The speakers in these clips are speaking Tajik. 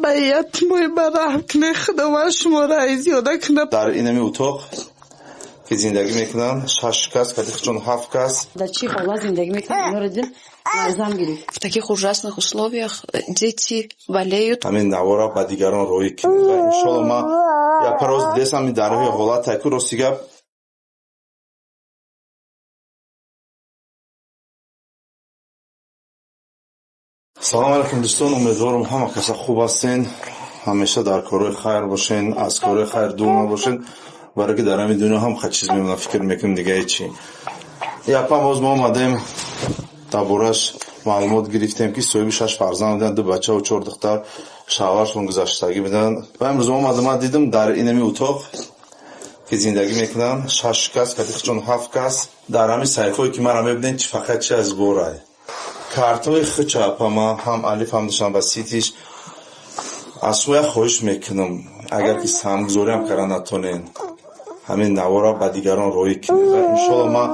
Ба ятимои ба раҳм кунед, Худованд шуморо зиёда кунад. Дар инами утоқ ки зиндагӣ мекунанд шаш кас, катихчон ҳафт кас. Дар чӣ ҳолат зиндагӣ мекунанд, инҳоро дидем, ларзам гирифт. В таких ужасных условиях дети болеют. Ҳамин навора ба дигарон роҳӣ кунед ва иншоалло ман як пароз дидесам дар ҳои ҳолат таку рости гап. Салом алайкум дӯстон, умедворам ҳама каса хуб ҳастен, ҳамеша дар корҳои хайр бошен, аз корҳои хайр дур набошен, барое ки дар ҳамин дунё ҳам ха чиз мемонад, фикр мекунем дига ҳеҷ чӣ. Япа боз мо омадем, дар бораш маълумот гирифтем, ки соҳиби шаш фарзанд буданд, ду бачаву чор духтар, шавҳарашон гузаштагӣ буданд. Ва имрӯз омадам, ман дидам дар инами утоқ ки зиндагӣ мекунанд шаш кас, катихчон ҳафт кас. Дар ҳамин саҳифое ки маро мебинед, чи фақат чи аз борай. Картҳои хича апама ҳам Алиф ҳам Душанба Ситиш аз шумо як хоҳиш мекунам, агар ки саҳмгузориам карда натонен, ҳамин навора ба дигарон роҳӣ кунед ва иншоалло ман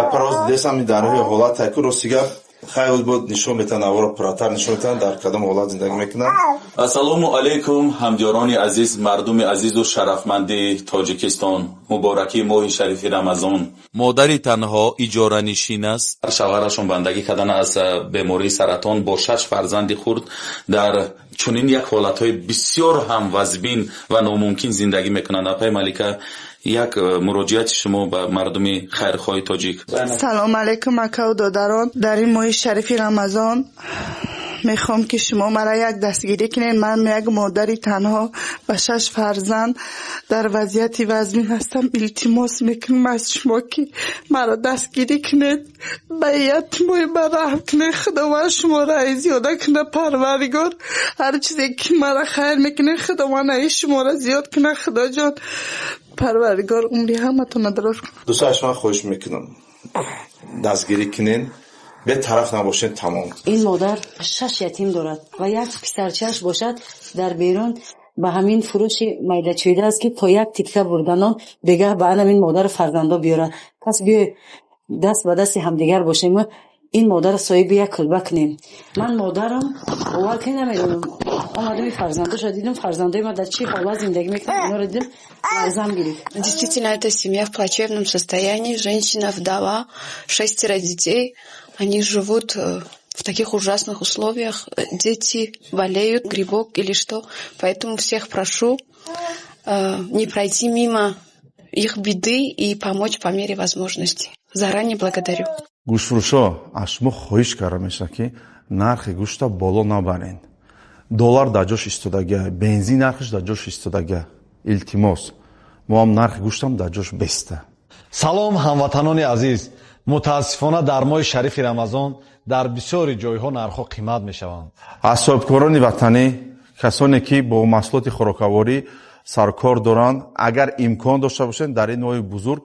як пароз дидесам дар ҳои ҳолат таку рости гап хайр буд, нишон метаҳанд навора, пурратар нишон метаҳанд дар кадом ҳолат зиндагӣ мекунанд. Ассалому алайкум, ҳамдиёрони азиз, мардуми азизу шарафманди Тоҷикистон. Муборакии моҳи шарифи Рамазон. Модари танҳо иҷоранишин аст. Шавҳарашон бандагӣ кардан аз бемории саратон бо шаш фарзанди хурд дар чунин як ҳолатҳои бисёр ҳам вазбин ва номумкин зиндагӣ мекунанд. Апаи Малика, як муроҷиати шумо ба мардуми хайрхоҳи тоҷик. Салом алайкум, акаву додарон. Дар ин моҳи шарифи Рамазон мехоҳам, ки шумо маро як дастгирӣ кунед. Ман як модари танҳо ба шаш фарзанд дар вазъияти вазмин ҳастам. Илтимос мекунам аз шумо, ки маро дастгирӣ кунед, ба ятимои ба раҳм кунед, Худованд шуморо зиёда кунад. Парвардигор, ҳар чизе ки маро хайр мекунед, Худованд аи шуморо зиёд кунад. Худоҷон, Парвардигор умри ҳаматонро дароз кунад. Дӯстон, аз шумо хоҳиш мекунам, дастгирӣ кунед, бетараф набошед, тамом. Ин модар шаш ятим дорад ва як писарчааш бошад дар берун ба ҳамин фурӯши майдачӯида аст, ки то як тикка бурданон бегаҳ ба ҳамин модару фарзандо биёрад. Пас биёй даст ба дасти ҳамдигар бошем, ин модарро соҳиби як кулба кунем. Ман модарам, бовар кунед, намедонам, омадам фарзандоша дидам, фарзандои ма дар чӣ ҳолат зиндагӣ мекунанд, инҳоро дидем, ларзам гирифт. Действительно, эта семья в плачевном состоянии, женщина, вдова, шестеро детей, они живут в таких ужасных условиях, дети болеют, грибок или что, поэтому всех прошу не пройти мимо их беды и помочь по мере возможности. Заранее благодарю. Гӯштфурӯшо, аз шумо хоҳиш карда мешавад, ки нархи гӯшта боло набарен. Доллар дар ҷош истодагия, бензин нархиш дар ҷош истодагия. Илтимос, мо ҳам нархи гӯштам дар ҷош беста. Салом, ҳамватанони азиз. Мутаассифона, дар моҳи шарифи Рамазон дар бисёри ҷойҳо нархҳо қимат мешаванд. Аз соҳибкорони ватанӣ, касоне ки бо маҳсулоти хӯрокаворӣ саркор доранд, агар имкон дошта бошед, дар ин моҳи бузург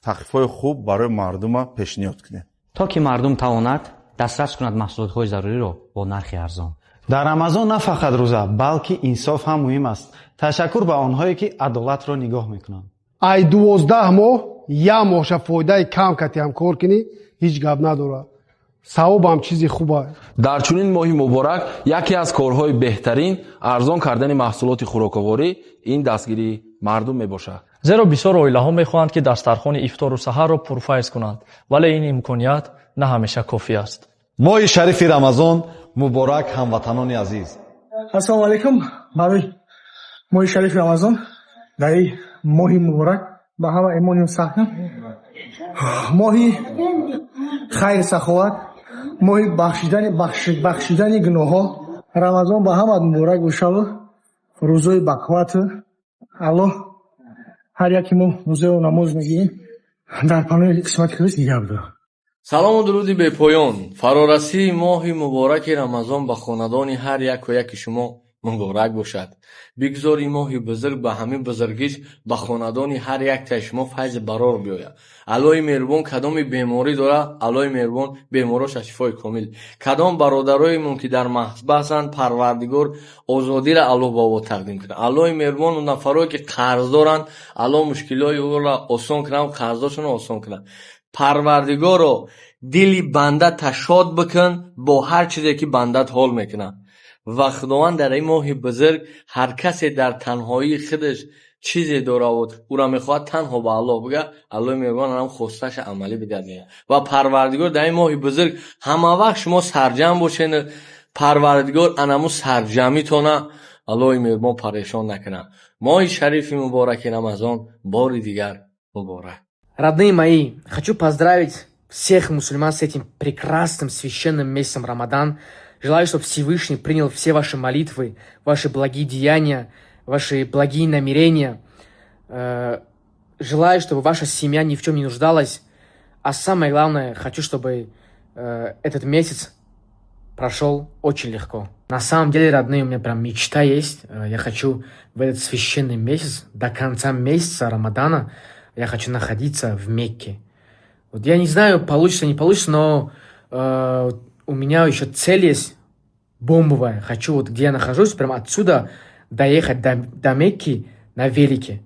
тахфифҳои хуб барои мардума пешниҳод кунед, то ки мардум тавонад дастрас кунад маҳсулотҳои заруриро бо нархи арзон. Дар Рамазон на фақат рӯза, балки инсоф ҳам муҳим аст. Ташаккур ба онҳое, ки адолатро нигоҳ мекунанд. Ай 12 моҳ як моҳша фоидаи кам катиам кор кунӣ, ҳеҷ гап надорад, савобам чизи хуба. Дар чунин моҳи муборак яке аз корҳои беҳтарин арзон кардани маҳсулоти хӯроковорӣ, ин дастгирии мардум мебошад. Зеро бисёр оилаҳо мехоҳанд, ки дастархони ифтору саҳарро пурфайз кунанд, вале ин имконият на ҳамеша кофӣ аст. Моҳи шарифи Рамазон муборак, ҳамватанони азиз. Ассалому алайкум. Барои моҳи шарифи Рамазон, дар ин моҳи муборак ба ҳама имоним сахтам, моҳи хайр, саховат, моҳи бахшидани гуноҳҳо. Рамазон ба ҳамат муборак бошаву рӯзои бақуввату Аллоҳ ҳар яке мо рӯзаро намоз мегирем, дар паноҳи қисмати худаш нигаҳ бидорад. Салому дуруди бепоён. Фарорасии моҳи мубораки Рамазон ба хонадони ҳар яку яки шумо муборак бошад. Бигзор ин моҳи бузург ба ҳамин бузургиш ба хонадони ҳар яктаи шумо файзи барор биёяд. Аллоҳи меҳрубон кадоми беморӣ дорад, Аллоҳи меҳрубон бемороша шифои комил. Кадом бародароемон ки дар маҳбасанд, Парвардигор озодиро Аллоҳ ба о тақдим кунад. Аллоҳи меҳрубон нафарое ки қарз доранд, Аллоҳ мушкилиҳои ӯро осон кунад, қарзошонро осон кунад. Парвардигоро, дили бандата шод бикун бо ҳар чизе ки бандат ҳол мекунад. Ва Худованд дар ин моҳи бузург ҳар касе дар танҳоии худаш чизе доравуд, ӯро мехоҳад танҳо ба Аллоҳ бигӯяд, Аллоҳи меҳрубон анам хосташа амалӣ бигардонад. Ва Парвардигор дар ин моҳи бузург ҳама вақт шумо сарҷамъ бошед, Парвардигор анаму сарҷамъитона Аллоҳи меҳрубон парешон накунад. Моҳи шарифи мубораки Рамазон бори дигар муборак. Родные мои, хочу поздравить всех мусульман с этим прекрасным священным месяцем Рамадан. Желаю, чтобы Всевышний принял все ваши молитвы, ваши благие деяния, ваши благие намерения. Желаю, чтобы ваша семья ни в чем не нуждалась. А самое главное, хочу, чтобы этот месяц прошел очень легко. На самом деле, родные, у меня прям мечта есть. Я хочу в этот священный месяц, до конца месяца Рамадана, я хочу находиться в Мекке. Вот я не знаю, получится, не получится, но у меня еще цель есть бомбовая. Хочу вот где я нахожусь, прям отсюда доехать до Мекки на велике.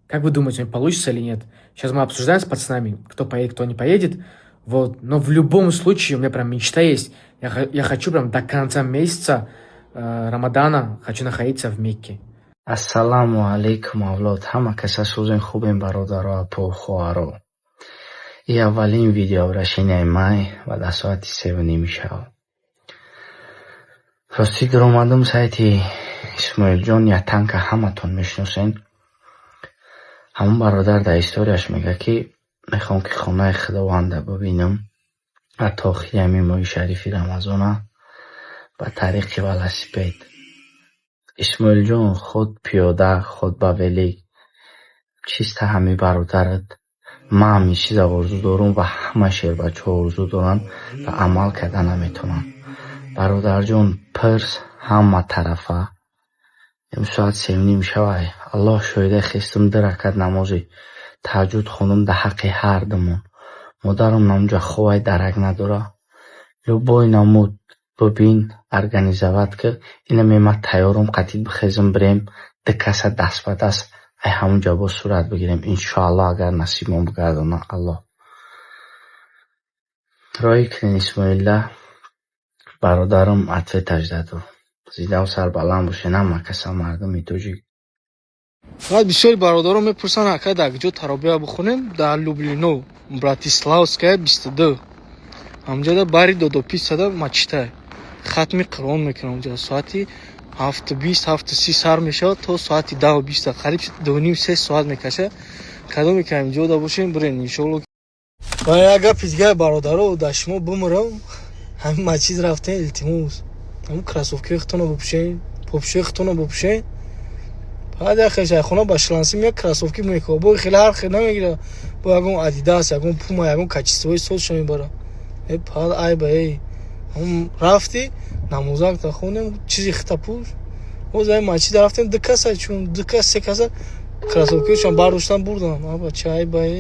Как вы думаете, у меня получится или нет? Сейчас мы обсуждаем с пацанами, кто поедет, кто не поедет. Вот. Но в любом случае у меня прям мечта есть. Я хочу прям до конца месяца Рамадана хочу находиться в Мекке. Ассалому алайкум, авлод, ҳама каса сӯзен, хубем, бародаро, апо, хоҳаро. И аввалин видеообращенияи май ва дар соати 3:30 шаб. Ростӣ, дуромадам сайти Исмоилҷон Ятанка, ҳаматон мешиносен. Ҳамон бародар дар историяш мегӯяд, ки мехоҳам, ки хонаи Худованда бибинам ва то охири ҳамин моҳи шарифи Рамазона ба тариқи велосипед. Исмоилҷон, худ пиёда, худ ба велик, чиста ҳами бародарат. Ман ҳамин чиза орзу дорум ва ҳама шербачаҳо орзу доранд ва амал карда наметавонанд. Бародарҷон, пирс ҳама тарафа. Соат 3:30 шавай. Аллоҳ шоҳида, хестум, ду ракат намози таҳаҷҷуд хондум дар ҳаққи ҳар думон. Модарам намуҷа ховай, дарак надора. Любой намуд бибин, организовать кар. Инаме ман тайёрам, қатъи бихезам, бирем, ду каса даст ба даст ай ҳамунҷа боз сурат бигирем. Иншоаллоҳ, агар насибмон бигардонад Аллоҳ. Роҳӣ кунед Исмоилда. Бародарам ответаш даду. Зиндаву сарбаланд бошед ҳама каса, мардуми тоҷик. Фақат бисёри бародарон мепурсанд, ака, дар куҷо таробия бихонем? Дар Люблино, Братиславская 22. Ҳамҷода бари Додописада мачитай. Хатми Қуръон мекунам онҷо. Соати 7:20, 7:30 сар мешавад то соати 10:20, қариб 2:30, 3 соат мекашад. Кадоме ки ҳаминҷода бошем, бирен, иншоалло. Ва як гапи дигаи, бародаро, дар шумо бимирам, ҳамин мачид рафтем, илтимос, ҳамун кроссовкаи худтонро бипӯшен, попушои худтонро бипӯшен. Баъд як хел хона ба шланси меяд, кроссовки мекова, бо хеле ҳар хел намегира, бо ягон Адидас, ягон Пума, ягон качествои созшо мебара. Э, пад айба, эй, ҳамун рафти намозакта хонем, чизи хита пӯш. Боз ай мачида рафтем, ду каса, чун ду кас, се каса кроссовкиошон бардоштан бурдан. Аба, чи айба, эй.